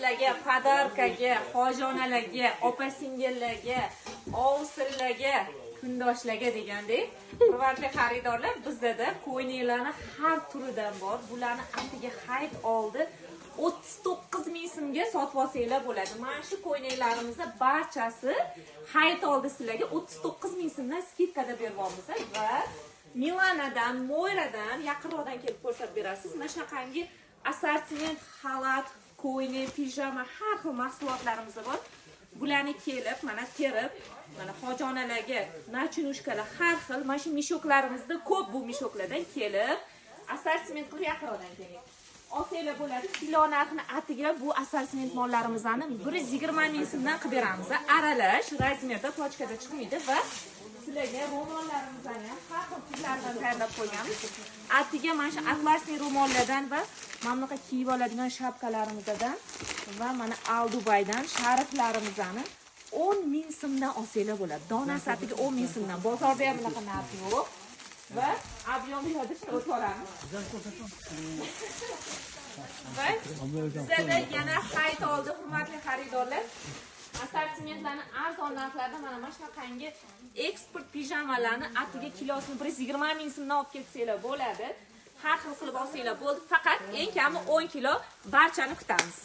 Sizlarga подарка ga, hojonalarga, opa singillarga, ovsinlarga, kundoshlarga degandek, hurmatli xaridorlar, bizda ko'ylaklarni har turidan bor. Bularni atiga hayit oldi 39 ming so'mga sotib olsanglar bo'ladi. Mana shu ko'ylaklarimizni barchasi hayit oldi sizlarga 39 ming so'mdan скидка da beryapmiz va Milanadan, Moyradan yaqinroqdan kelib ko'rsatib berasiz. Mana shunaqangi assortiment xalat, ko'ylak, pijama, har xil mahsulotlarimiz bor. Bularni kelib, mana terib, mana hojonalarga ночнушка lar har xil, mana shu мешок larimizda ko'p, bu мешок lardan kelib, assortiment qilib yaqinroqdan keling. Olsanglar bo'ladi. Kilo narxini atiga bu assortiment mollarimizni 120 ming so'mdan qilib beramiz. Aralash размер da, пачка da chiqmaydi va sizlarga ro'mollarimizni ham har xil turlaridan tayyorlab qo'yganmiz. Atiga mana shu атласный ro'mollardan va mana bunaqa kiyib oladigan shapkalarimizdan va mana Aldubaydan sharflarimizni 10 ming so'mdan olsanglar bo'ladi. Donasi atiga 10 ming so'mdan. Bozorda ham bunaqa narx yo'q. Va объем yodishni o'tib olamiz. Va bizada yana hayit oldi, hurmatli xaridorlar. Assortimentlarni arzon narxlarda mana shunaqangi eksport pijamalarni atiga kilosini 120 ming so'mdan olib ketsanglar bo'ladi. Har xil qilib olsanglar bo'ldi. Faqat eng kami 10 kilo, barchani kutamiz.